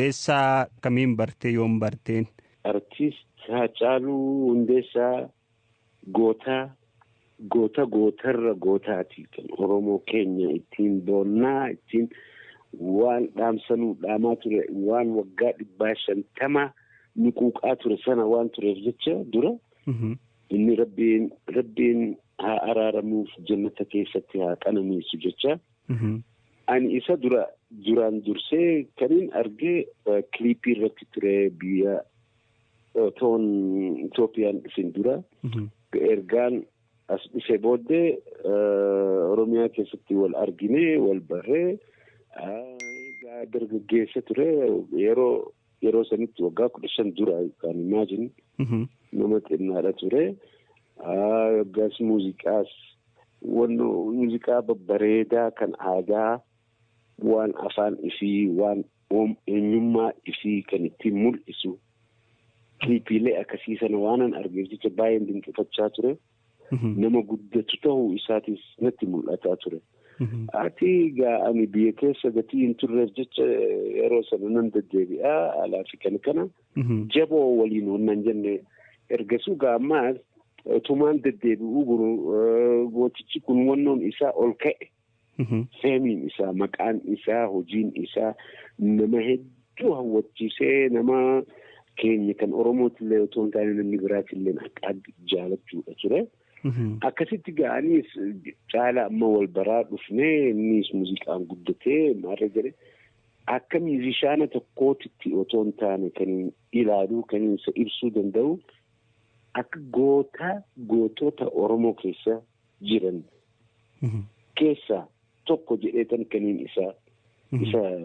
Hundeessaa kamiin bartee, yoom barteen? Artiist Haacaaluu Hundeessaa goota, goota gootarra gootaati, kan Oromoo keenya ittiin boonnaa, ittiin waan dhaamsanuu dhaamaa ture, waan waggaa 150 nu quuqaa ture sana waan tureef jecha dura inni rabbiin haa araaramuuf, jannata keessatti haa qananiisu jecha. Ani isa dura duraan dursee kanin argee kiliipii irratti ture, biyya otoon Itoophiyaan dhufin dura. Ergaan as dhufe booddee Oromiyaa keessatti wal argine, wal barree. Dargaggeessa ture yeroo sanitti, waggaa 15 dura kan, imagine, nama xinnaadha ture. Waggaas muuziqaas wanno muuziqaa babbareedaa kan aadaa, waan afaan ifii, waan eenyummaa ifii kan ittiin mul'isu, kiliipiilee akkasii sana waanan argeef jecha baay'een dinqifachaa ture. Nama guddatu ta'uu isaatis natti mul'ataa ture. Ati egaa ani biyya keessa gatii hin turreef jecha yeroo sana nan deddeebi'aa alaa fi kana kana jaboo waliin wannan jenne. Ergasuu gaa ammaas otumaan deddeebi'uu guru gootichi kun wannoon isaa ol ka'e. Feemiin isaa, maqaan isaa, hojiin isaa nama hedduu hawwachiisee, nama keenya kan Oromootillee otoo hin taane namni biraatillee akka jaalachuudha ture. Akkasitti ga'aniis caala amma wal baraa dhufnee, innis muuziqaan guddatee maarra jedhe, akka miuzishaana tokkootitti otoo hin taane kan ilaaluu, kan isa ibsuu danda'u akka goota gootota Oromoo keessa jiran keessaa tokko jedheetan kaniin isa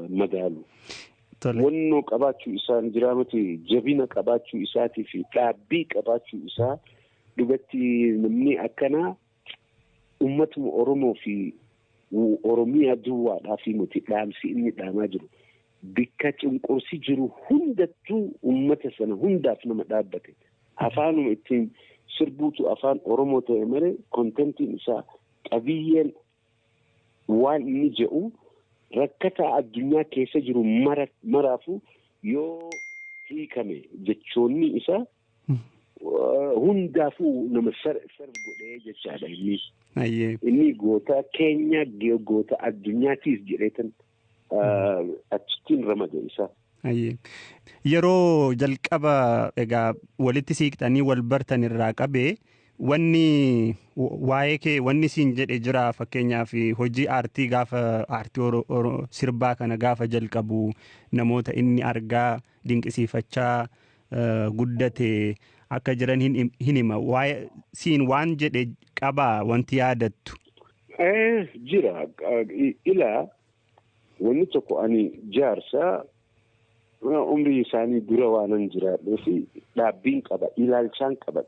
madaalu. Wannoo qabaachuu isaan jiraamati, jabina qabaachuu isaatii fi dhaabbii qabaachuu isaa dhugatti namni akkanaa ummatuma Oromoo fi Oromiyaa duwwaadhaa fi miti dhaamsi inni dhaamaa jiru. Bikka cunqursi jiru hundattuu ummata sana hundaaf nama dhaabbate. Afaanuma ittiin sirbuutu afaan Oromoo ta'e malee contentiin isaa, qabiyyeen waan inni jedhu rakkataa addunyaa keessa jiru maraafuu yoo hiikame jechoonni isaa hundaafuu nama serve godhee jechaadha inni. Inni goota keenya, goota addunyaatiif jedheetan achittiin ramade isaa. Yeroo jalqaba egaa walitti siiqxanii wal bartan irraa qabee wanni waa'ee kee wanni siin jedhe jira? Fakkeenyaaf hojii aartii, gaafa aartii sirbaa kana gaafa jalqabu, namoota inni argaa dinqisiifachaa guddate akka jiran hin hima. Waa'ee siin waan jedhe qabaa wanti yaadattu? Jira. Ilaa, wanni tokko ani jaarsa umrii isaanii dura waanan jiraadhee fi dhaabbiin qaba, ilaalchaan qaba.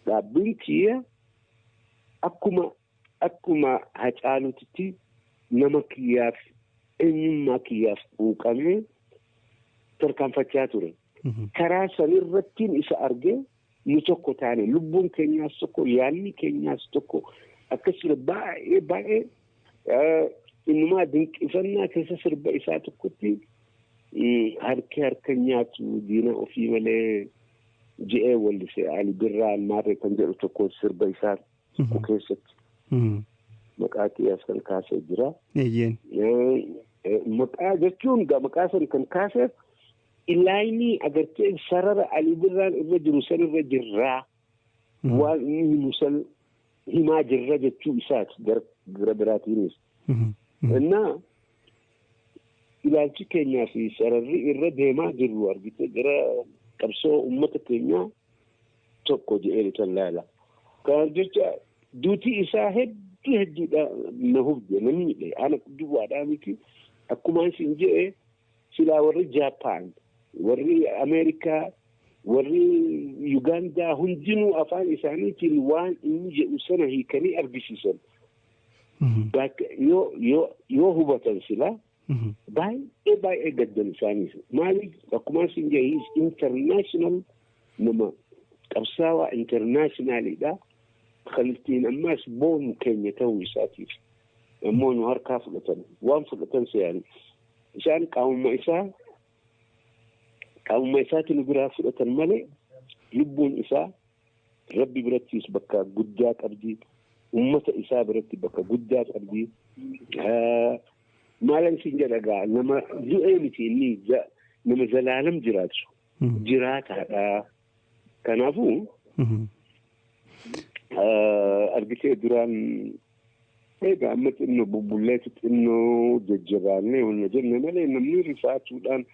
Dhaabbiin kiyya akkuma Hacaaluutitti nama kiyyaaf, eenyummaa kiyyaaf quuqamee tarkaanfachaa ture. Karaa sanirrattiin isa argee nu tokko taane, lubbuun keenyaas tokko, yaadni keenyaas tokko akkas ture. Baay'ee baay'ee innumaa dinqifannaa keessa sirba isaa tokkotti "harki harka nyaatu diina ofii malee" je'ee wallise. Ali Birraa Almaarree kan jedhu tokko sirba isaa tokko keessatti maqaa kiyyaas kan kaasee jira. Maqaa jechuun maqaa san kan kaaseef ilaayinii agartee sarara Ali Birraan irra jiru san irra jirraa, waan inni himu san himaa jirra jechuu isaati gara biraatiinis. Innaa ilaalchi keenyaa fi sararri irra deemaa jirru argite gara qabsoo uummata keenyaa tokko jedhee kan laala. Kanaaf jecha duutii isaa hedduu hedduudha na hubde, na miidhe. Ana duwwaadhaa miti, akkuma isin jedhe silaa warri Jaapaan, warri Ameerikaa, warri Yugaandaa hundinuu afaan isaaniitiin waan inni jedhu sana hiikanii argisiisan. Yoo hubatan silaa baay'ee baay'ee gaddan isaaniis. Maaliif, akkuma isin jedhe international nama qabsaawaa internationalidha. Kan ittiin ammas boonu keenya ta'uu isaatiif ammoo nu harkaa fudhatan, waan fudhatan se'an. Isaan qaamuma isaati nu biraa fudhatan malee lubbuun isaa Rabbi birattis bakka guddaa qabdi. Uummata isaa biratti bakka guddaa qabdi. Maalan siin jedha gaa, nama du'ee miti, inni nama zalaalam jiraatu. Jiraataadha. Kanaafuu argitee duraan egaa amma xinnoo bubbulleetu xinnoo jajjabaannee wanna jenne malee namni rifaatuudhaan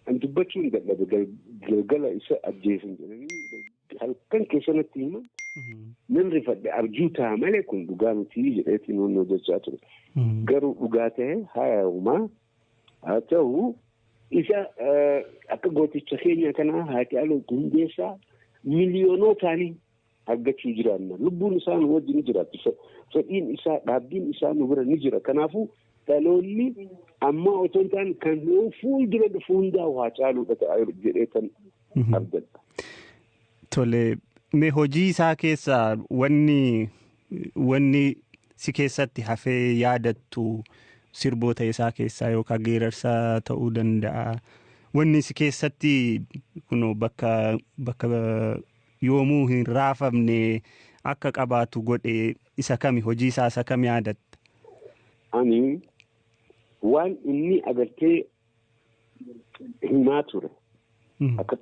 an dubbachuu hin dadhabe. Galgala isa ajjeesan jedhanii halkan keessanatti himan, nan rifadhe. Abjuu ta'a malee kun dhugaa miti jedheetiin wanna hojjechaa ture. Garuu dhugaa ta'e. Haaya'umaa haa ta'u, isa akka gooticha keenya kanaa Haacaaluu Hundeessaa miliyoonotaanii argachuu jiraanna. Lubbuun isaa nu wajjin ni jiraatti. Fedhiin isaa, dhaabbiin isaa nu bira ni jira. Kanaafuu dhaloonni ammaa otoo hin taane kan fuuldura dhufu hundaa Haacaaluudha ta'a jedhee kan abdadha. Tole, mee hojii isaa keessaa wanni si keessatti hafee yaadattu, sirboota isaa keessaa yookaan geerarsa ta'uu danda'a. Wanni si keessatti kunoo bakka yoomuu hin raafamne akka qabaatu godhe isa kami? Hojii isaa isa kam yaadatta? Ani waan inni agartee himaa ture akka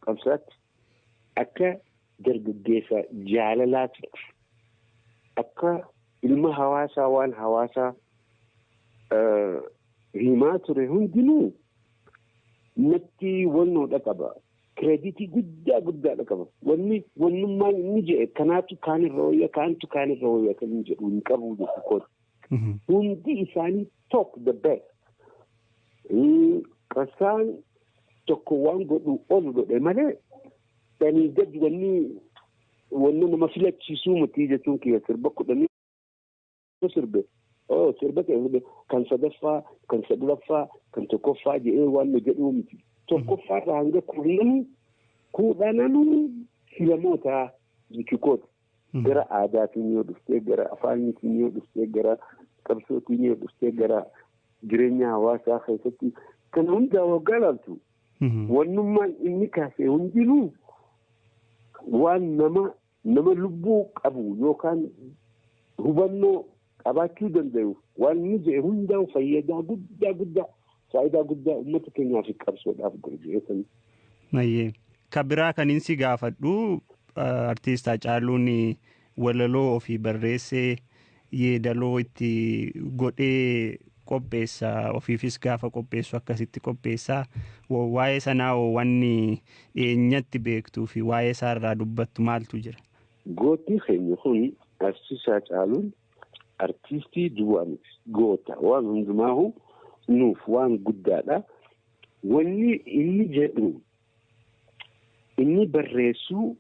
qabsaatti, akka dargaggeessa jaalalaatti, akka ilma hawaasaa waan hawaasaa himaa ture hundinuu natti wannoodha qaba. Credit guddaa guddaadha qaba. Wanni wannummaan inni jedhe kanaatu kaanirra wayya, kaantu kaanirra wayya kan inni jedhu hin qabu jechuudha. Hundi isaanii top, the best. Qabsaan tokko waan godhu ol godhe malee dhanii gadi wanni wanni nama filachiisuu miti jechuun kiyya. Sirba 10 sirbe. Oh, sirba kan sadaffaa, kan saglaffaa, kan tokkoffaa jedhee waan nu jedhuu miti. Tokkoffaarraa hanga kurnanuu kudhananuu filamoota jechuudha. Gara aadaatiin yoo dhuftee, gara afaaniitiin yoo dhuftee, gara qabsootiin yoo dhuftee, gara jireenya hawaasaa keessatti kan hundaa waggaa ilaaltu. Wannummaan inni kaase hundinuu waan nama lubbuu qabu yookaan hubannoo qabaachuu danda'u, waan inni jedhe hundaa fayyadaa guddaa guddaa, faayidaa guddaa uummata keenyaaf qabsoodhaaf godhe. Mayyee. Ka biraa kan inni si gaafadhu, artiist Haacaaluun walaloo ofii barreessee yeedaloo itti godhee qopheessa, ofiifis gaafa qopheessu akkasitti qopheessa. Waa'ee sanaa wanni dhiyeenyatti beektuu fi waa'ee isaarraa dubbattu maaltu jira? Gootni keenya kun artiist Haacaaluun artiistii duwwaa miti. Goota waan hundumaahu nuuf waan guddaadha. Wanni inni jedhu, inni barreessuu,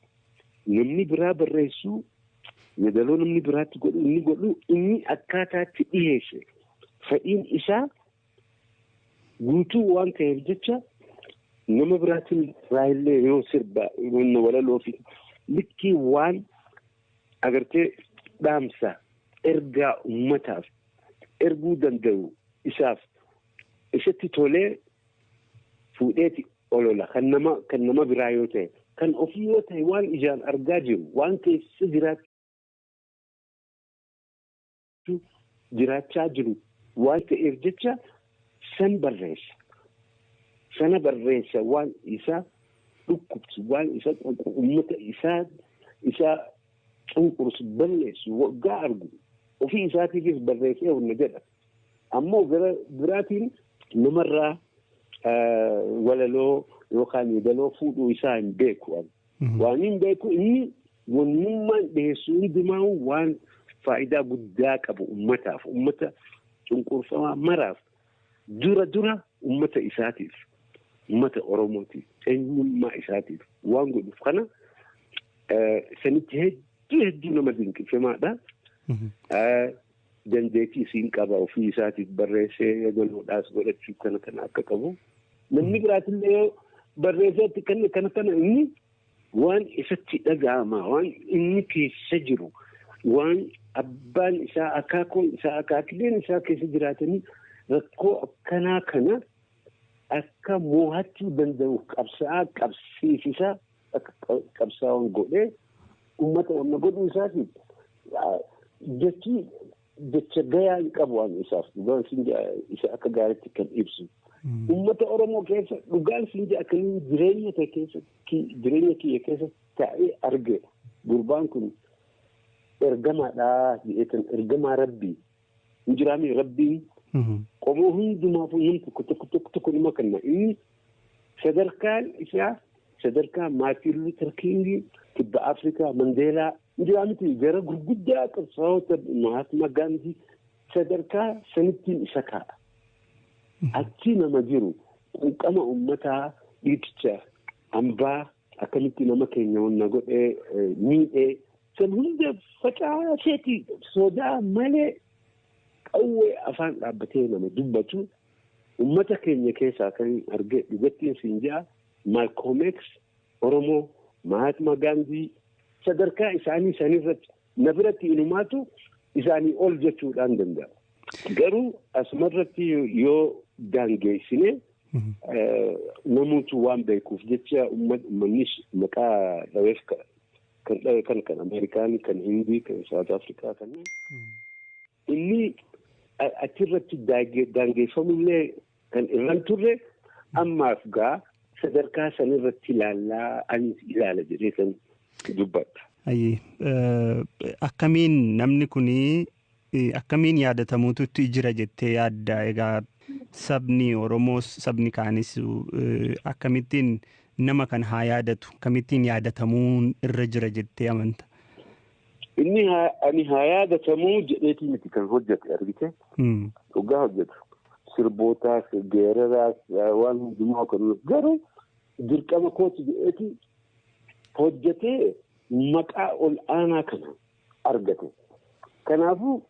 namni biraa barreessuu, yeedaloo namni biraatti godhu, inni godhu, inni akkaataatti dhiyeesse fedhiin isaa guutuu waan ta'eef jecha nama biraatiin raayillee yoo sirba walaloo fi likkii waan agartee dhaamsa ergaa ummataaf erguu danda'u isaaf isatti tolee fuudheeti olola. Kan nama biraa yoo ta'e, kan ofii yoo ta'e, waan ijaan argaa jiru, waan keessa jiraachaa jiru waan ta'eef jecha san barreessa. Sana barreessa, waan isa dhukkubsu, waan isa uummata isaa isa cunqursu, balleessu waggaa argu ofii isaatiifis barreessee humna jedha. Ammoo gara biraatiin namarraa walaloo yookaan yeedaloo fuudhuu isaa hin beeku. Waan hin beeku, inni wannummaan dhiyeessu hundumaa waan faayidaa guddaa qabu ummataaf, ummata cunqurfamaa maraaf, dura dura ummata isaatiif, ummata Oromootiif, eenyummaa isaatiif waan godhuuf kana sanitti hedduu hedduu nama dinqifamaadha. Dandeettii isiin qaba ofii isaatiif barreessee yeedaloodhaas godhachuu kana akka qabu. Namni biraatillee yoo barreesseetti kana inni waan isatti dhaga'ama, waan inni keessa jiru, waan abbaan isaa, akaakoon isaa, akaakileen isaa keessa jiraatanii Rakkoo akkanaa kana akka mo'achuu danda'u qabsaa'aa qabsiisisaa akka qabsaa'oon godhee uummata wanna godhuu isaatiif jechi jecha gayaa hin qabu waan isaaf dhugaan siin isa akka gaariitti kan ibsu. Uummata Oromoo keessa dhugaan siin akkamiin jireenya kee keessatti, jireenya kiyya keessatti taa'ee arge, gurbaan kun ergamaadhaa jedheetan, ergamaa rabbii hin jiraame, rabbiin qomoo hundumaafuu nam tokko tokko tokko tokko nama kenna. Inni sadarkaan isaa sadarkaa Maartiin Luuter Kiingii, Kibba Afrikaa Mandeelaa hin jiraamiti, gara gurguddaa qabsaa'ota Mahatma Gaandii sadarkaa sanittiin isa kaa'a. Achi nama jiru quuqama uummataa, dhiiticha hambaa akkamitti nama keenya wanna godhee miidhee san hunda facaaseeti sodaa malee qawwee afaan dhaabbatee nama dubbatu, uummata keenya keessaa kan arge dhugattiin siin ja'a Malcolm X, Oromoo Mahatma Gaandii sadarkaa isaanii sanirratti na biratti inumaatu isaanii ol jechuudhaan danda'a. Garuu asumarratti yoo daangeessine, namoota waan beekuuf jecha uummannis maqaa dhaweef kan dhawe kan Ameerikaanii, kan Hindii, kan South Afrikaa kanneen inni achirratti daangeeffamullee kan irran turre ammaaf gaa sadarkaa sanirratti ilaallaa ani ilaala jedhee kan dubbadha. Akkamiin namni kunii akkamiin yaadatamuutu jira jettee yaadda? Egaa sabni Oromoos sabni kaanis akkamittiin nama kan haa yaadatu, akkamittiin yaadatamuun irra jira jettee amanta? Inni ani haa yaadatamuu jedheetii miti kan hojjete, argite. Dhugaa hojjetu. Sirbootaas, geeraraas, waan hundumaa kan garuu dirqama kooti jedheeti hojjetee maqaa ol aanaa kana argate. Kanaafuu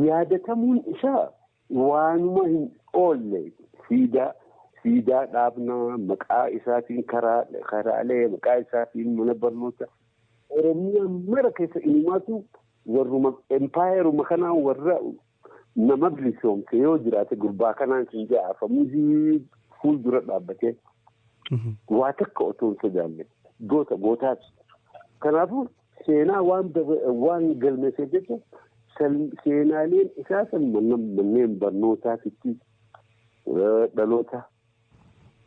yaadatamuun isaa waanuma hin oolle. Siidaa dhaabnaa maqaa isaatiin, karaalee maqaa isaatiin, mana barnoota Oromiyaa mara keessa, inumaatu warruma empaayeruma kanaa warra nama bilisoomse yoo jiraate gurbaa kanaan sin jaafamuuzii fuuldura dhaabbatee waa takka otoo hin sodaanne goota gootaati. Kanaafuu seenaa waan galmeessee jecha seenaaleen isaa san manneen barnootaatitti dhaloota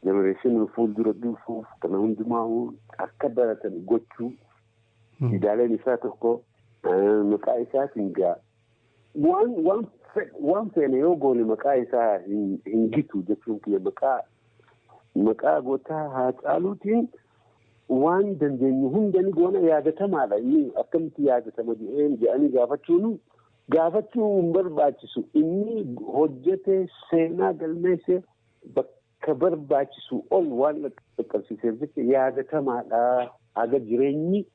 generation fuuldura dhufuuf kana hundumaa akka baratan gochuu, siidaaleen isaa tokko maqaa isaatiin gaa waan feene yoo goone maqaa isaa hin gitu jechuun kiyya, maqaa gootaa Haacaaluutiin waan dandeenyu hunda ni goona. Yaadatamaadha. Inni akkamitti yaadatama jedhanii gaafachuun gaafachuu hin barbaachisu. Inni hojjete, seenaa galmeesse, bakka barbaachisu ol waan dhaqqabsiiseef jecha yaadatamaadha. Haga jireenyi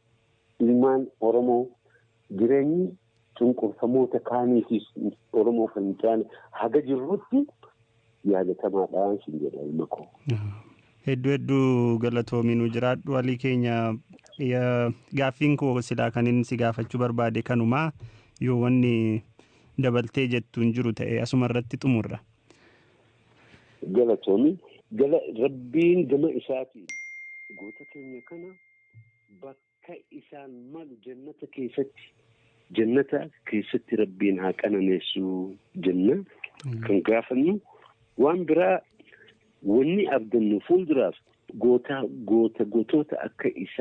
ilmaan Oromoo, jireenyi cunqurfamoota kaaniitiis Oromoo kan hin taane haga jirrutti yaadatamaadha sin jedha, ilma koo. Hedduu hedduu galatoominuu, jiraadhu Alii keenya. Gaaffiin koo silaa kan inni si gaafachuu barbaade kanumaa, yoo wanni dabaltee jettu hin jiru ta'e asuma irratti xumurra. Galatoomi, rabbiin gama isaatiin goota keenya kana bakka isaan malu jannata keessatti rabbiin haa qananeessu jenna. Kan gaafannu waan biraa wanni abdannu fuulduraaf goota goota gootota akka isaa.